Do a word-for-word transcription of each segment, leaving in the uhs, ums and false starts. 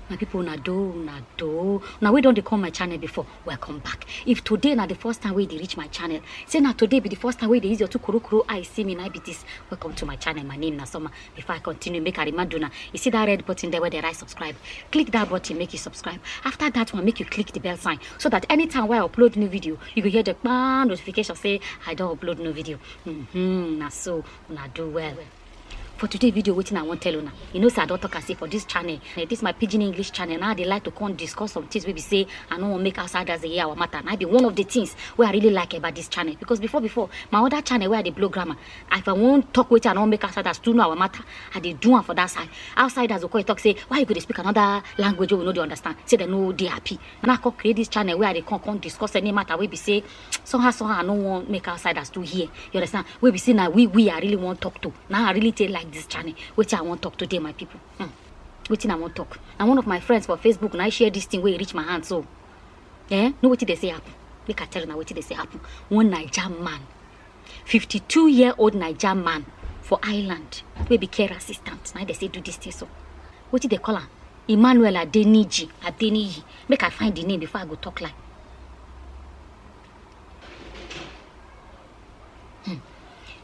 My people, una do, una do. Una wey don dey come my channel before, welcome back. If today na the first time wey you dey reach my channel, say na today be the first time wey you dey use your two korokoro eye see me, na be this. Welcome to my channel. My name na Summer. Before I continue, make I remind una, you see that red button there where they write subscribe? Click that button, make you subscribe. After that one, make you click the bell sign so that anytime wey I upload new video, you go hear the kpaa notification say I don upload new video. Mm-hmm, na so, una do well. For today video, wetin I wan tell una. You know say I don talk am say for this channel, eh, this my pidgin English channel, now I dey like to come discuss some things wey be say I no wan make outsiders dey hear our matter. Na be one of the things wey I really like about this channel, because before, before, my other channel where I dey blow grammar, if I wan talk wetin I no wan make outsiders to know our matter, I dey do am for that side. Outsiders go come talk say, "Why you go dey speak another language wey we no dey understand?" Say dem no dey happy. Na I come create this channel where I dey come, come discuss any matter wey be say somehow, somehow I no wan make outsiders to hear. You understand? Wey be say na we, we I really wan talk to. Na I really take like this channel. Wetin I wan talk today, my people? Hmm. Wetin I wan talk? Na one of my friends for Facebook na share this thing wey e reach my hand so. Eh? Know wetin dey say happen? Make I tell una wetin dey say happen. One Naija man, fifty-two year old Naija man for island, wey be care assistant, na dey say do this thing so. Wetin dey call am? Emmanuel Adeniji, Adeniyi. Make I find the name before I go talk lie. Hmm.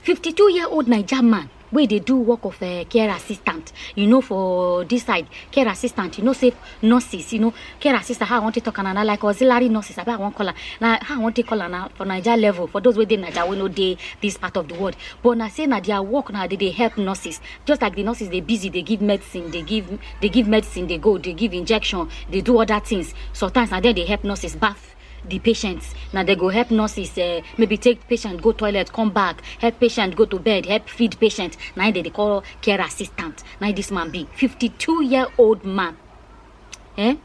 Fifty-two year old Naija man wey dey do work of, eh, care assistant. You know, for this side, care assistant, you know, say nurses, you know, care assistant, how I want to talk am na, like auxiliary nurses, abi I wan call am. Na how I want to call am na for Naija level, for those wey dey Naija wey no dey this part of the world. But na say na their work na, they dey help nurses. Just like the nurses dey busy, dey give medicine, dey give, dey give medicine, dey go, dey give injection, dey do other things. Sometimes na dem dey help nurses baff the patients. Na dem go help nurses, eh, maybe take patient go toilet, come back, help patient go to bed, help feed patient. Na im dem dey call care assistant. Na im this man be, fifty-two year old man. Eh?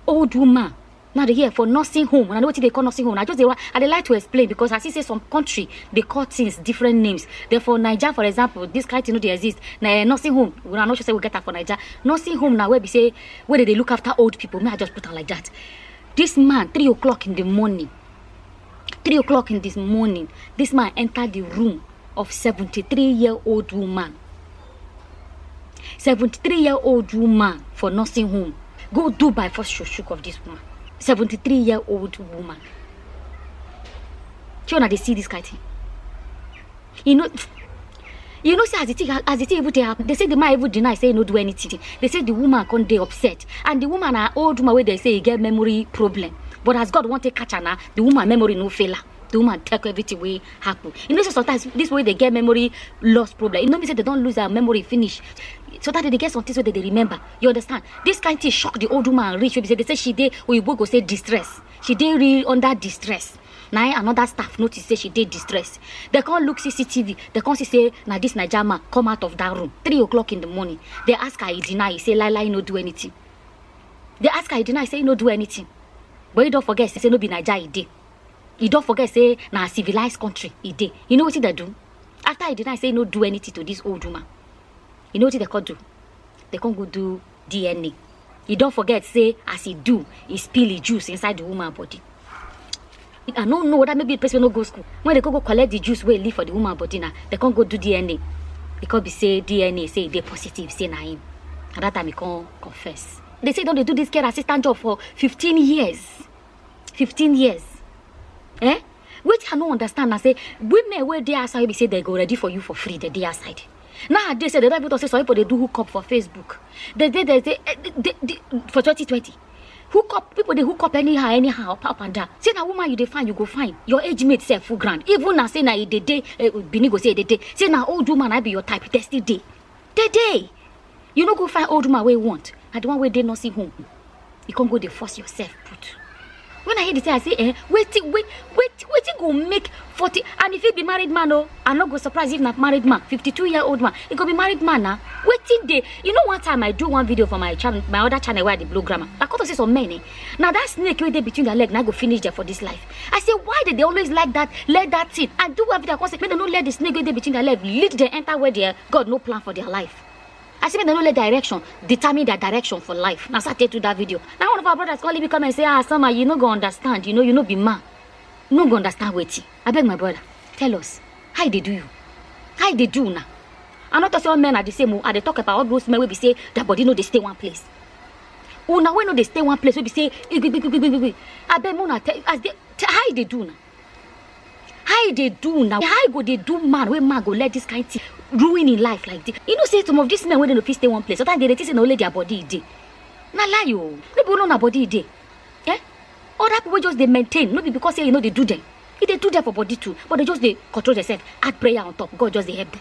Old woman. Now they here for nursing home. Una know wetin dey call nursing home? I just dey wa-, I dey like to explain because I see say some country dey call things different names. Then for Naija, for example, this kind thing no dey exist. Na, eh, nursing home. Una no sure say we get am for Naija. Nursing home na where be say, where they dey look after old people. May I just put am like that. This man, three o'clock in the morning, three o'clock in this morning, this man enter the room of seventy-three year old woman. Seventy-three year old woman for nursing home. Go do by force shook shook of this woman. Seventy-three year old woman. Shey una dey see this kind thing? You know, you know say as the thing, as the thing even take happen, they say the man even deny say he no do anything. They say the woman come dey upset, and the woman na old woman wey they say e get memory problem. But as God wan take catch her na, the woman memory no fail her. The woman take everything wey happen. You know say sometimes this way they get memory loss problem, e no mean say they don lose their memory finish. Sometimes they dey get some things wey they dey remember. You understand? This kind thing shock the old woman reach wey be say, they say she dey, oyibo go say distress. She dey real under distress. Na im another staff notice say she dey distress. They come look C C T V. They come see say na this Naija man come out of that room three o'clock in the morning. They ask her, he deny. He say lie lie, he no do anything. They ask her, he deny say he no do anything. But he don forget say no be Naija he dey. He don forget say na civilized country he dey. You know wetin they do? After he deny say he no do anything to this old woman, you know wetin they come do? They come go do D N A. He don forget say as he do, he spill his juice inside the woman body. I no know whether maybe the person no go school. When they go, go collect the juice wey leave for the woman body na, they come go do D N A. Because be say D N A say e dey positive, say na him. And that time he come confess. They say don dey do this care assistant job for fifteen years. Fifteen years. Eh? Wetin I no understand na say women wey dey outside be say they go ready for you for free, they dey outside. Nowadays, they don even talk say some people dey do hookup for Facebook. They dey, they dey, eh, they, they, for twenty twenty. Hookup, people dey hook up anyhow, anyhow, up, up and down. Say na woman you dey find, you go find. Your age mate sef full ground. Even na say na e dey dey, eh, Benin go say e dey dey. Say na old woman I be your type, they still dey. They dey. You no go find old woman wey you want. Na the one wey dey nursing home. You come go dey force yourself put. When I hear the thing, I say, eh, wetin, wait, wait, wetin go make forty, and if he be married man, oh, I no go surprise if na married man, fifty-two year old man. He go be married man na. Wetin dey, you know, one time I do one video for my channel, my other channel where I dey blow grammar. I come to say some men, eh, na that snake wey dey between their leg, na go finish them for this life. I say, why they dey always like that, let that thing, and do everything. I come say, make dem no let the snake wey dey between their leg lead them enter where their God no plan for their life. I say make dem no let direction determine their direction for life. Na so I take do that video. Now one of our brothers come leave me comment say, ah, Summer, you no go understand. You know, you no be man. You no go understand wetin. Abeg, my brother, tell us. How e dey do you? How e dey do una? I no talk say all men are the same o. I dey talk about all those men wey be say their body no dey stay one place. Una wey no dey stay one place, wey be say, igbi, igbi, igbi, igbi, igbi. Abeg, make una tell, as they, how e dey do now? How e dey do now? How e go dey do man, wey man go let this kind thing ruin him life like this? You know say some of these men wey dem no fit stay one place, sometimes they dey think say na only their body e dey. Na lie o. No be only una body e dey. Eh? Other people wey just dey maintain, no be because say e no dey do them. E dey do them for body too, but they just dey control themselves, add prayer on top. God just dey help them.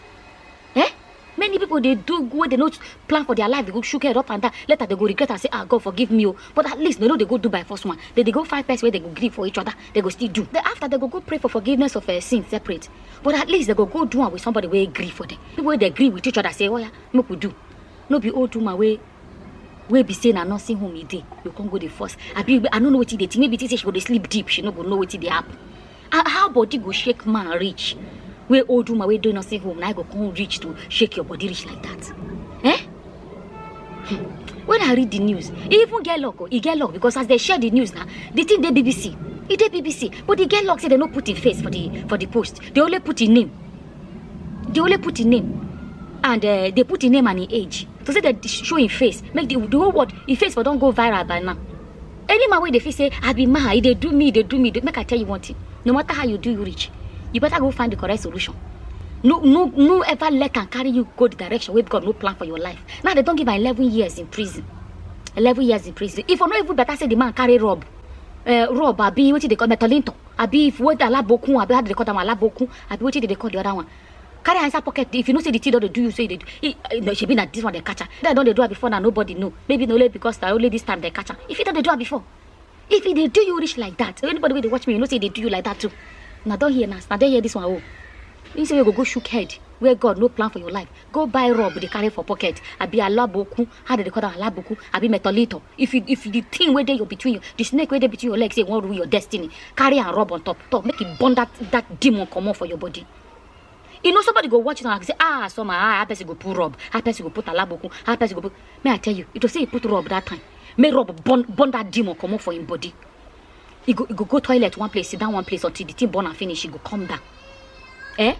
Eh? Many people dey do good wey they no plan for their life. They go shook head up and down. Later they go regret and say, "Ah, God, forgive me o." But at least they no dey go do by force one. They dey go find person wey they go gree for each other. They go still do. Then after, they go go pray for forgiveness of uh, sin separate. But at least they go go do am with somebody wey gree for them. People wey dey gree with each other say, "Oh yeah, make we do." No be old woman wey wey be say na nursing home e dey, you come go dey force. Abi, I no know wetin dey think. Maybe think say she go dey sleep deep, she no go know wetin dey happen. Ah, how body go shake man reach? Wey old woman wey dey nursing home, na go come reach to shake your body reach like that. Eh? Hmm. When I read the news, e even get luck, oh, e get luck, because as they share the news now, the thing dey B B C. E dey B B C, but e get luck say they no put him face for the, for the post. They only put him name. They only put him name. And uh, they put him name and him age. To say they show him face, make the, the whole world, him face for don go viral by now. Any man wey dey feel say, "I be man, e dey do me, e dey do me," e dey-," make I tell you one thing. No matter how you do you reach, you better go find the correct solution. No, no, no ever let am carry you go the direction wey God no plan for your life. Now they don give am eleven years in prison. Eleven years in prison. If I no even better say the man carry rob, uh, rob, abi wetin they call metolinto, abi if what alabokun, abi how they call that one, alabokun, abi wetin they call the other one. Carry am inside pocket. If you know say the thing don dey do you, say they do. E, e, no, shebi na this one they catch am. They don dey do am before, na nobody know. Maybe na only because na only this time they catch am. If e don dey do am before, if e dey do you reach like that, anybody wey dey watch me, you know say e dey do you like that too. Na don hear na, na don hear this one. Oh, you say you go go shook head where God no plan for your life. Go buy rob dey carry for pocket. Abi alabokun, how they dey call that, alabokun, abi metolito. If you, if the thing wey dey your between you, the snake wey dey between your legs, say e wan ruin your destiny, carry am rub on top. Talk, make e burn that, that demon comot for your body. You know, somebody go watch it and say, "Ah, some, ah, how person go put rob, how person go put alabokun, how person go put." May I tell you, it was say he put rob that time. May rob burn, burn that demon comot for him body. He go, he go go toilet one place, sit down one place until the thing burn and finish. He go come down. Eh?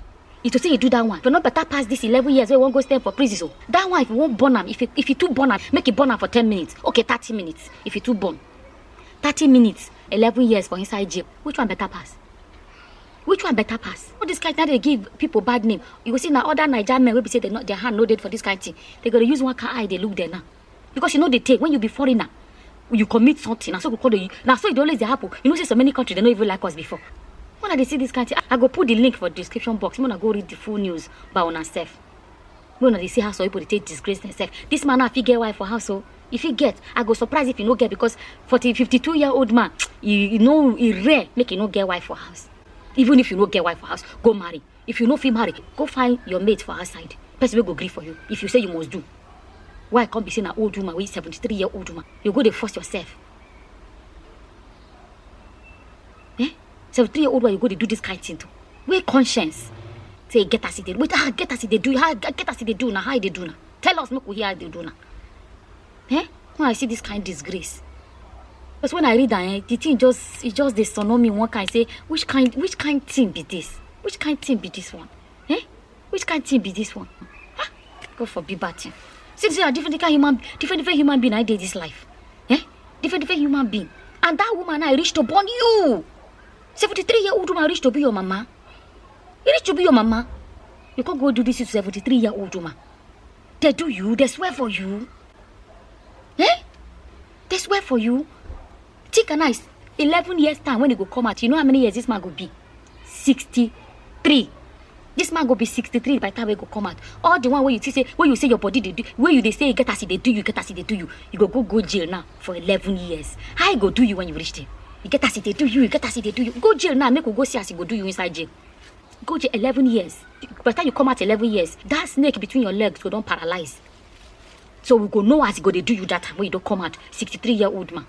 It was say he do that one. But not better pass this eleven years wey wan go stay for prison. So that one, if you wan burn am, if you, if you too burn am, make e burn am for ten minutes. Okay, thirty minutes. If you too burn, thirty minutes, eleven years for inside jail. Which one better pass? Which one better pass? All this kind thing dey give people bad name. You go see na other Naija men wey be say they no, their hand no dey for this kind thing. They go dey use one kind eye dey look them now. Because you know they take, when you be foreigner, you commit something, na so go call you. Na so e dey always dey happen. You know say so many countries they no even like us before. When I dey see this kind thing, I go put the link for description box. When I go read the full news by una sef. When I dey see how some people dey take disgrace themselves. This man now fit get wife for house, so if he get, I go surprise if he no get, because forty, fifty-two year old man, he, he no, he rare make he no get wife for house. Even if you no get wife for house, go marry. If you no fit marry, go find your mate for outside. Person wey go gree for you. If you say you must do, why come be say na old woman, wey seventy-three year old woman, you go dey force yourself? Eh? Seventy-three year old woman, you go dey do this kind thing to? Wey conscience say e get as e dey, wait, ah, get as e dey do you, ah, get as e dey do na, how e dey do na? Tell us, make we hear how e dey do na. Eh? When I see this kind disgrace, because when I read am, eh, the thing just, e just dey sono me one kind. Say, which kind, which kind thing be this? Which kind thing be this one? Eh? Which kind thing be this one? Ah, God forbid bad thing. See, see, a different kind human, different, different human being I dey this life. Eh? Different, different human being. And that woman I reach to born you. Seventy-three year old woman reach to be your mama. You reach to be your mama. You can't go do this to seventy-three year old woman. They do you, they swear for you. Eh? They swear for you. Think and I, eleven years time when he go come out, you know how many years this man go be? Sixty-three. This man go be sixty-three by the time wey go come out. All the one wey you see say, wey you say your body dey do, wey you dey say e get as e dey do you, get as e dey do you, you go go go jail now for eleven years. How e go do you when you reach there? E get as e dey do you, e get as e dey do you. Go jail now, make we go see as e go do you inside jail. Go jail eleven years. By the time you come out eleven years, that snake between your legs go don paralyze. So we go know as e go dey do you that time when you don come out, sixty-three year old man.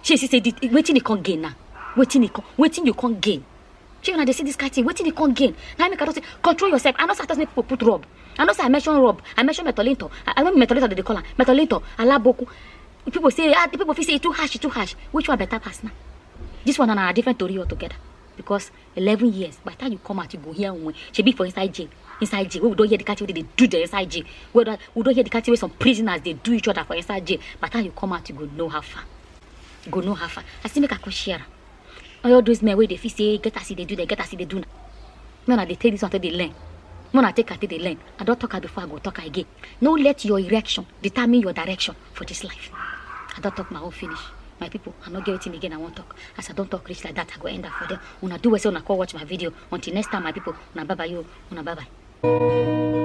She see say the, wetin e come gain now? Wetin e come, wetin you come gain? Shey una dey see this kind thing? Wetin e come gain? Na make I don say, control yourself. I no say I talk say people put rub. I no say I mention rub. I mention metolinto. I, I know metolinto they dey call am. Metolinto, alaboku. People say, ah, the people fit say e too harsh, e too harsh. Which one better pass now? This one na, na different tori altogether. Because eleven years, by the time you come out, you go hear when. Shebi for inside jail. inside jail, wey we don hear the kind thing wey dem dey do dem inside jail, wey don, we don hear the kind thing wey some prisoners dey do each other for inside jail. By the time you come out, you go know how far. You go know how far. I still make I come share am. All those men wey dey feel say get as e dey do dem, get as e dey do na. Make una dey take this one take dey learn. Make una take am take dey learn. I don talk am before, I go talk am again. No let your erection determine your direction for this life. I don talk my own finish. My people, I no get wetin again I wan talk. As I don talk reach like that, I go end am for there. Una do well say una come watch my video. Until next time, my people, una bye bye o. Una bye bye.